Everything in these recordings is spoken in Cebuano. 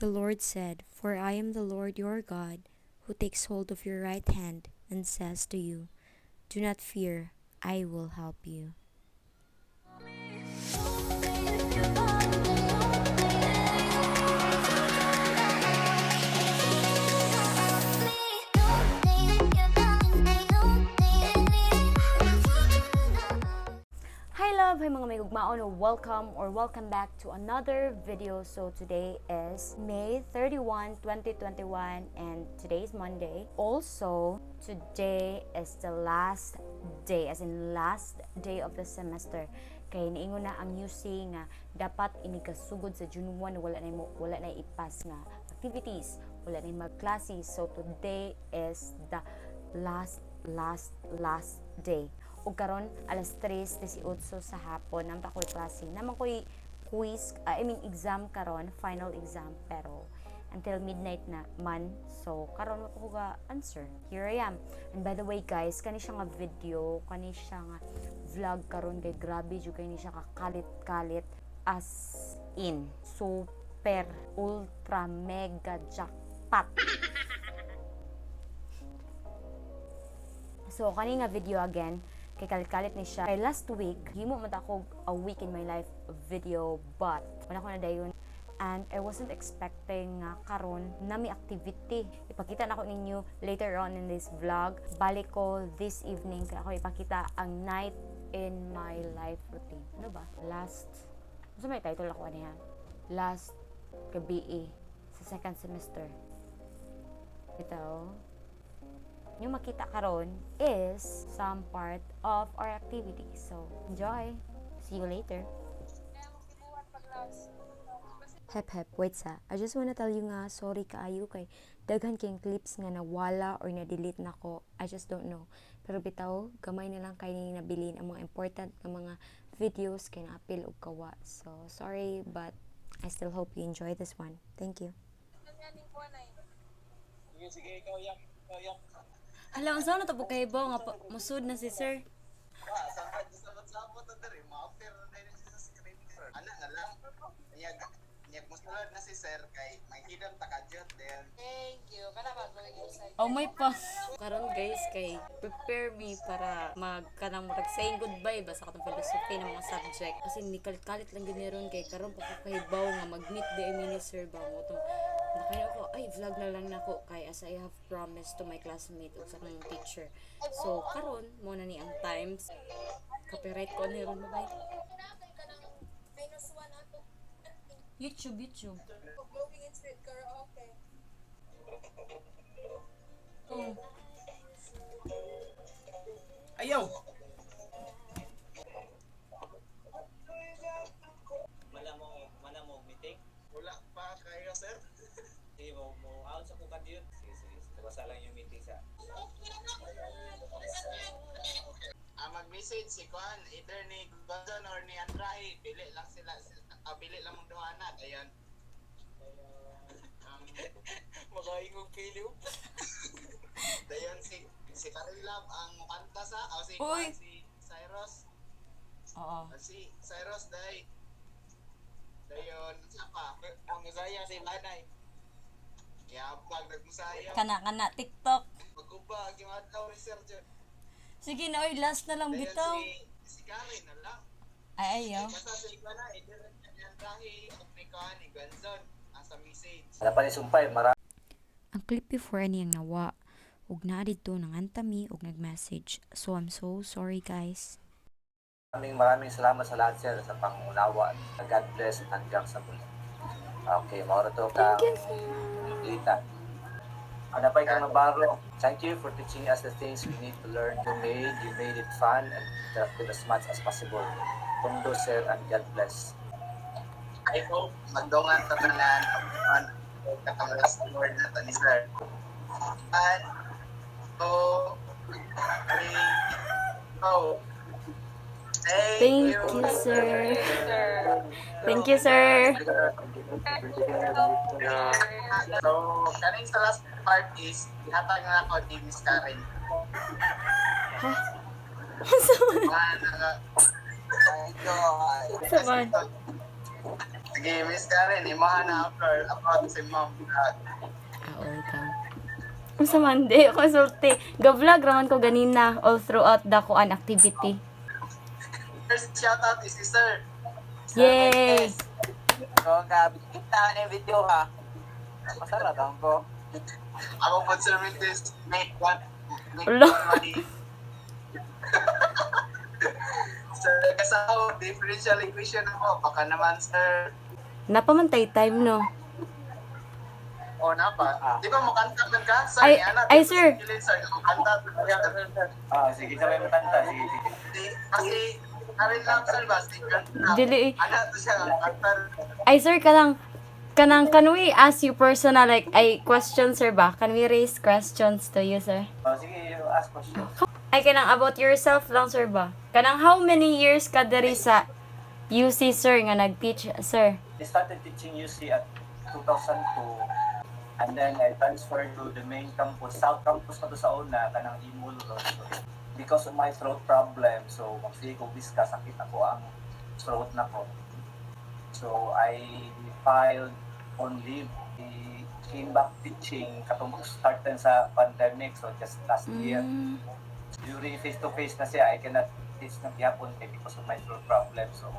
The Lord said, "For I am the Lord your God, who takes hold of your right hand and says to you, 'Do not fear, I will help you.'" Hi love, hi mga may gugmaon, welcome or welcome back to another video. So today is May 31, 2021 and today is Monday. Also, today is the last day, as in last day of the semester. Kay niingon na ang UC nga dapat inikasugod sa June 1, wala na ipas nga activities, wala na magklase. So today is the last last last day. Ug karon alas 3:18 sa hapon, naa pa ko'y klase. Naa man ko'y quiz, I mean exam karon, final exam, pero until midnight na man. So karon wa ko ga answer. Here I am. And by the way guys, kani siya nga video, kani siya nga vlog karon kay grabe jud kay ni siya kakalit-kalit, as in super ultra mega jackpot. So kani nga video again kay kalit-kalit ni siya. Kay last week, himo man ta ako a week in my life video, but wala ko na dayon and I wasn't expecting nga karon na may activity. Ipakita na ko ninyo later on in this vlog. Balik ko this evening kay ako ipakita ang night in my life routine. Ano ba? Last, ano may title ako ani ha? Last gabi eh, sa second semester. Ito, yung makita karon is some part of our activity. So, enjoy! See you later! Hep hep, wait sa. I just wanna tell you nga, sorry kaayo kay daghan kayong clips nga nawala or na-delete nako. I just don't know. Pero bitaw, gamay na lang kay ning nabilin ang mga important nga mga videos kay naapil og kawa. So, sorry, but I still hope you enjoy this one. Thank you. Sige, sige, ikaw yak, ikaw yak. Hala, unsa na to po kay nga musud na si sir? Ah, sa sabot-sabot na diri, ma-appear na din siya sa screen. Ana na lang. Niyag niyag musulod na si sir kay may hidam ta kadyot then. Thank you. Kana ba mag Oh my pa. Karon guys kay prepare me para mag kanang murag saying goodbye ba sa katong philosophy ng mga subject. Kasi ni kalit-kalit lang gid ni ron kay karon pa ko kahibaw nga mag-meet di mi ni sir ba mo tong nakaya ko ay vlog na lang nako kay as I have promised to my classmate ug sa akong teacher. So karon mo na ni ang times. Copyright ko ni ron, bye. Minus 1 ato. YouTube, YouTube. Going inside karaoke. Oh. Ayaw. Wala mo meeting. Wala pa kayo, sir. Sige, mo out sa kukan yun. Sige, sige. Basta lang yung meeting sa. Ah, mag-message si Kwan, either ni Gordon or ni Andrahe, pili lang sila, pili lang mong duha na, ayan. Makaingong pili. Dayon si Karilab ang mukanta sa, o si Uy! Kwan, si Cyrus. Oo. Ah, si Cyrus day. Dayon, sa pa, ang Musaya si Manay. Yabag nagmusaya. Kana kana TikTok. Maguba ang yung adlaw ni Sir John. Sige na oy, last na lang Dayon bitaw. si Karen na lang. Ay ayaw. Basta si Ivana, either ni Andrahe o ni Kwan, ni Ganzon, ang sa message. Wala pa ni Sumpay, marami Ang clip before ani ang nawa ug naa didto nanganta mi ug nag-message. So I'm so sorry guys. Maraming salamat sa lahat, sir, sa pangunawa. God bless at hanggang sa muli. Okay, maura to kang Lita. Anapay kang Navarro, thank you for teaching us the things we need to learn. You made it fun and interactive as much as possible. Tondo, sir, and God bless. I hope magdungan ta tanan ang katong last word na to ni sir. One, two, three, go. Thank you, sir. Thank you, sir. So, kaning sa last part is, ihatag na ako ni Miss Karen. Ha? One, Sa man? Sige, Miss Karen, imaha na ang floor about si Ma'am Vlog. Ah, welcome. Unsa man di ako sulti. Ga-vlog raman ko ganina all throughout the kuan activity. First shoutout is si Sir. Sir Yay! Mendez. So, gabi. Kita na yung video ha. Masarap ang ko. Ako po, Sir Mendez, make one, make Ulo. one money. Sir, kasaw, differential equation ako. Baka naman, sir. Napamantay time no. O, napa. Di ba mukanta man ka? Sir, Ay, ana, ay, di ba sir. Sir, mukanta. Ah, sige, sabay mo kanta. Sige, sige. Kasi, Karen lang, sir, ba? Sige, kanta. Dili. Ana, to siya, kanta. Ay sir, kanang can we ask you personal like ay question sir ba? Can we raise questions to you, sir? Oh, sige, you ask questions. Ay kanang about yourself lang sir ba? Kanang how many years ka diri sa UC sir nga nag-teach sir? I started teaching UC at 2002 and then I transferred to the main campus, South Campus pa to sa una, kanang Imul Road. So, because of my throat problem, so magsige ko biska, sakit ako ang throat na ko. So I filed on leave. I came back teaching katong start din sa pandemic, so just last year. During face-to-face na siya, I cannot teach ng gihapon kay because of my throat problem. So,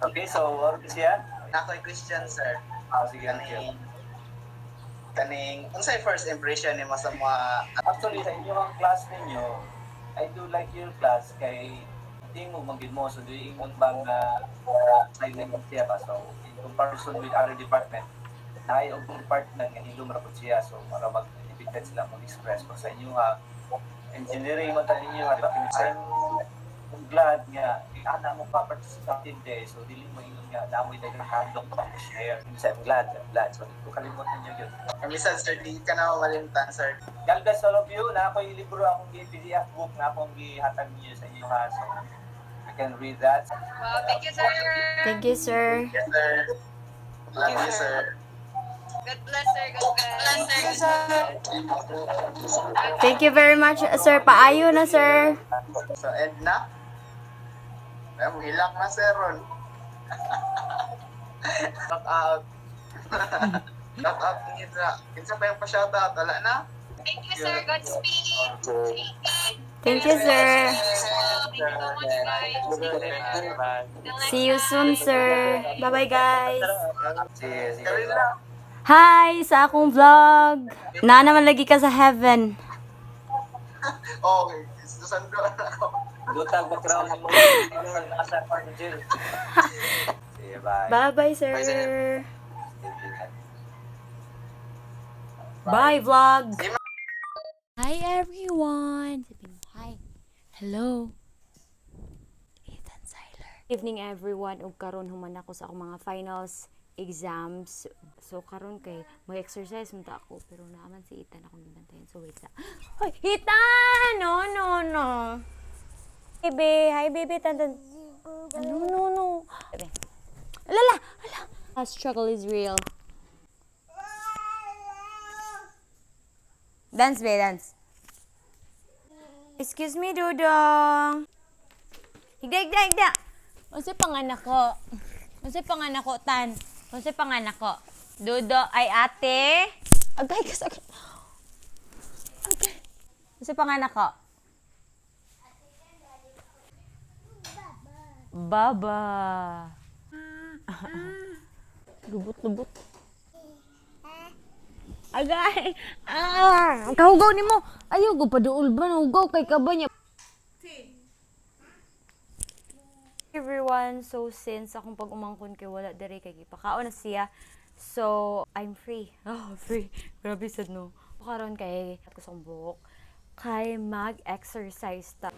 okay, so what is siya? Nako, question, sir. Ah, sige, thank you. Kaning, kaning, unsay first impression nimo sa mga Actually, sa inyong class ninyo, I do like your class kay hindi mo manggid mo. So, di ingon bang silent siya ba? So, in comparison with other department, naay og department nga hilom ra pud siya. So, para mag independent sila mag-express. Pero sa inyo ha, engineering man ta ninyo ha, di ba? I'm glad nga ana mo pa participative day. So, dili mo ingon nga namoy daghang handok pa mo share. So, I'm glad, I'm glad. So, di ko kalimot ninyo yun. Minsan, sir, di ka na mamalimtan, sir. God bless all of you. Na ako'y libro akong gi-PDF book na akong gihatag niyo sa inyo ha. So, you can read that. Wow, thank you, sir. Thank you sir. Yes, sir. Love you, sir. God bless, sir. God bless. Sir. Thank you very much sir. Paayo na sir. So, end na. Ay, hilak na, sir, ron. Shout out. Shout out nila. Kinsa pa yung pa-shout out? Wala na? Thank you, sir. Godspeed. Thank you sir. Thank you so much, guys. Thank you. Till next See you soon sir. Bye-bye guys. Sige, sige. Karen lang. Hi sa akong vlog. Na naman lagi ka sa heaven. Oh, okay. Susan ko na ako. Lutag background mo. Nasa Jill. Sige, bye. Bye-bye sir. Bye, sir. Bye vlog. Hi everyone. Sabi mo, hi. Hello. Ethan Seiler. Evening everyone. Ug karon human ako sa akong mga finals exams. So karon kay mag-exercise man ta ako pero naaman si Ethan akong gibantayan. So wait lang. Hoy, Ethan! No, no, no. Baby, hi baby. Tan tan. No, no, no. Alala, ala. A struggle is real. Dance, be, dance. Excuse me, Dudong. Higda, higda, higda. Unsay panganak ko? Unsay panganak ko, Tan? Unsay panganak ko? Dudo ay ate. Agay ka sa... Agay. Unsay panganak ko? Baba. Lubot-lubot. Agay! Ah! Kahugaw nimo. Ayaw ko paduol ba hugaw kay kaba niya. Everyone, so since akong pag-umangkon kay wala diri kay gipakaon na siya. So, I'm free. Oh, free. Grabe sad no. Karon kay at ko sa akong buhok kay mag-exercise ta.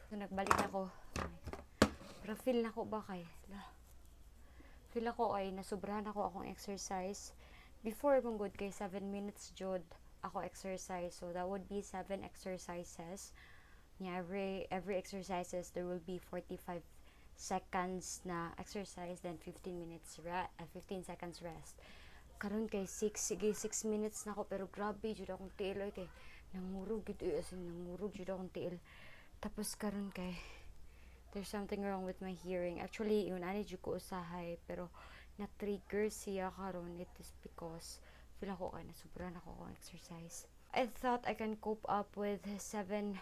So, nagbalik na ako. Pero feel na ko ba kay? La. Feel ako ay nasubrahan ako akong exercise. Before mong good kay 7 minutes jud ako exercise. So that would be 7 exercises. Yeah, every exercises there will be 45 seconds na exercise, then 15 minutes 15 seconds rest. Karon kay 6, sige, 6 minutes na ako, pero grabe jud akong tiil oy, kay nangurog jud oy, as in nangurog jud akong tiil. Tapos karon kay there's something wrong with my hearing. Actually, yun ani jud ko usahay, pero na-trigger siya karon. It is because feel ako kay nasubra na ko akong exercise. I thought I can cope up with 7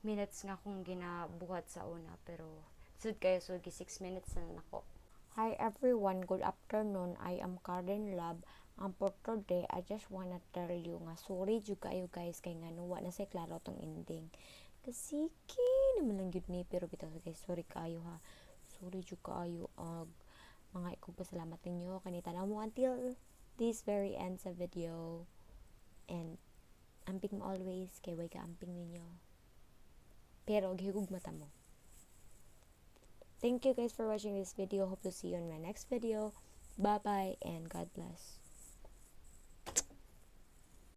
minutes nga akong ginabuhat sa una, pero sud kayo, so gi 6 minutes na nako. Hi everyone, good afternoon. I am Karen Love. And for today, I just wanna tell you nga sorry jud kayo guys kay nga wa na say klaro tong ending. Kasi naman lang gyud ni, pero bitaw guys, sorry kaayo ha. Sorry jud kaayo og mga ikong pasalamat ninyo kanita na mo until this very end sa video. And amping mo always kay way ka amping ninyo. Pero gihugog mata mo. Thank you guys for watching this video. Hope to see you in my next video. Bye bye and God bless.